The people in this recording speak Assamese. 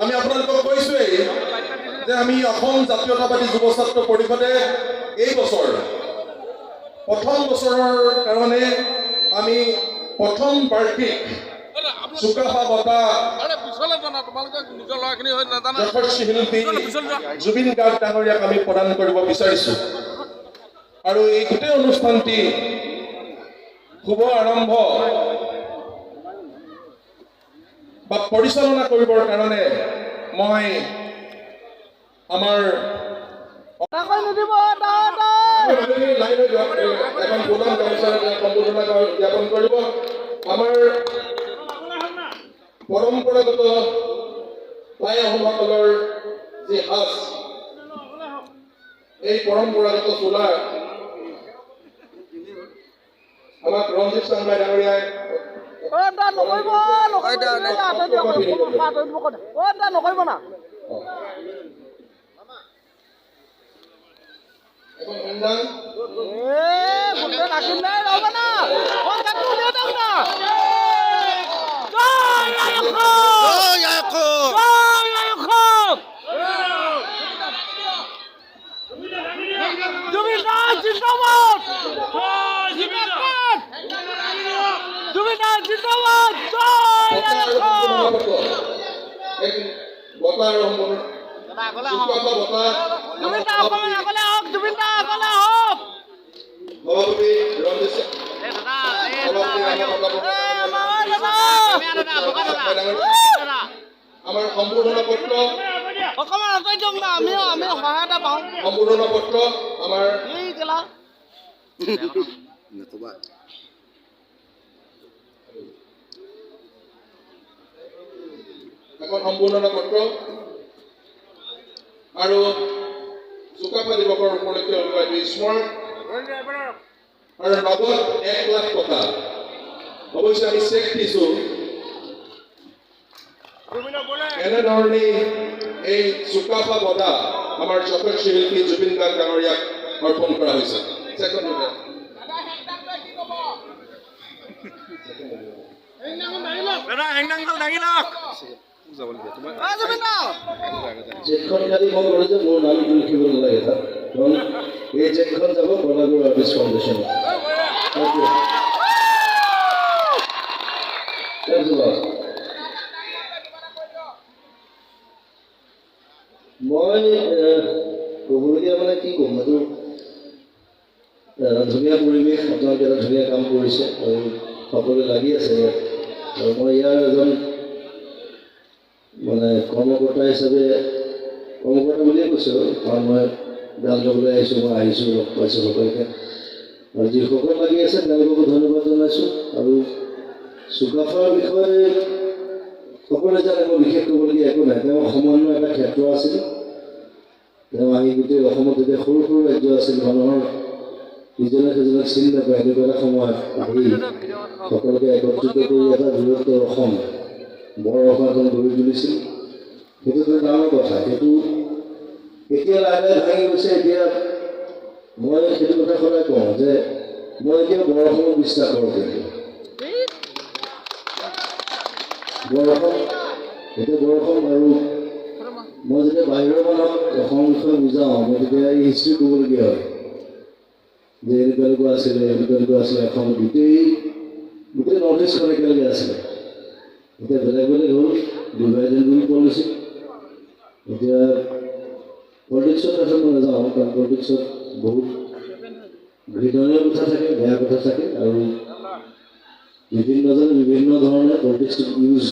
আমি আপোনালোকক কৈছোৱেই যে আমি অসম জাতীয়তাবাদী যুৱ ছাত্ৰ পৰিষদে এই বছৰ প্ৰথম বছৰৰ কাৰণে আমি প্ৰথম বাৰ্ষিক চুকাফা বঁটা যশস্বী শিল্পী জুবিন গাৰ্গ ডাঙৰীয়াক আমি প্ৰদান কৰিব বিচাৰিছোঁ। আৰু এই গোটেই অনুষ্ঠানটি শুভ আৰম্ভ বা পৰিচালনা কৰিবৰ কাৰণে মই আমাৰ লাইন হৈ দিয়ক। এখন ফুলাম গামোচাৰে তেওঁক সম্বৰ্ধনা জ্ঞাপন কৰিব। আমাৰ পৰম্পৰাগত টাই আহোমসকলৰ যি সাজ, এই পৰম্পৰাগত চোলা আমাক ৰঞ্জিত চাংমাই ডাঙৰীয়াই নকৰিব না। এখন সংদান। বঁটা আৰু বঁটা সভাপতি ৰঞ্জিত আমাৰ সম্বৰ্ধনা পত্ৰ, অকণমান আঁতৰি দিয়ক না, আমিও আমি সহায় এটা পাওঁ। সম্বৰ্ধনা পত্ৰ আমাৰ এখন সম্বৰ্ধনা পত্ৰ আৰু চুকাফা দিৱসৰ উপলক্ষে উলিওৱা এটি স্মাৰক আৰু নগদ 1 লাখ টকা। অৱশ্যে আমি চেক দিছোঁ। এনেধৰণেই এই চুকাফা বঁটা আমাৰ যশস্বী শিল্পী জুবিন গাৰ্গ ডাঙৰীয়াক অৰ্পণ কৰা হৈছে। চেকখন খালি মই ক'লো যে মোৰ নামটো লিখিব নালাগে তাত, কাৰণ এই চেকখন যাব কলাগুৰু আৰ্টিষ্ট ফাউণ্ডেশ্যনত। মই ক'বলগীয়া মানে কি ক'ম, এইটো ধুনীয়া পৰিৱেশ, আপোনালোকে এটা ধুনীয়া কাম কৰিছে আৰু সকলোৱে লাগি আছে ইয়াত। আৰু মই ইয়াৰ এজন মানে কৰ্মকৰ্তা হিচাপে, কৰ্মকৰ্তা বুলিয়ে কৈছোঁ, কাৰণ মই গান গাবলৈ আহিছোঁ, মই আহিছোঁ, লগ পাইছোঁ সকলোকে। আৰু যিসকল লাগি আছে তেওঁলোককো ধন্যবাদ জনাইছোঁ। আৰু চুকাফাৰ বিষয়ে সকলোৱে জানে, মই বিশেষ ক'বলগীয়া একো নাই। তেওঁ সামান্য এটা ক্ষেত্ৰ আছিল, তেওঁ আহি গোটেই অসমত যেতিয়া সৰু সৰু ৰাজ্য আছিল, মানুহৰ ইজনে সিজনক চিনি নাপায়, এনেকুৱা এটা সময়ত আহি সকলোকে একত্ৰিত কৰি এটা বৃহত্তৰ অসম, বৰ অসম এখন গঢ়ি তুলিছিল। সেইটো এটা ডাঙৰ কথা। সেইটো এতিয়া লাহে লাহে ভাঙি গৈছে। এতিয়া মই সেইটো কথা সদায় কওঁ যে মই এতিয়া বৰ অসমক বিশ্বাস কৰোঁ, কিন্তু বৰ অসম এতিয়া বৰ অসম। আৰু মই যেতিয়া বাহিৰৰ মানুহক অসমৰ বিষয়ে বুজাওঁ, মই তেতিয়া এই হিষ্ট্ৰী ক'বলগীয়া হয় যে এনেকুৱা এনেকুৱা আছিলে, এনেকুৱা এনেকুৱা আছিলে, অসম গোটেই গোটেই নৰ্থ ইষ্টখন একেলগে আছিলে। এতিয়া বেলেগ বেলেগ হ'ল, ডিভাইড এণ্ড ৰুল পলিচি। এতিয়া পলিটিক্সত আচলতে মই নাযাওঁ, কাৰণ পলিটিক্সত বহুত ঘৃণনীয় কথা থাকে, বেয়া কথা থাকে, আৰু বিভিন্নজনে বিভিন্ন ধৰণে পলিটিক্সটো ইউজ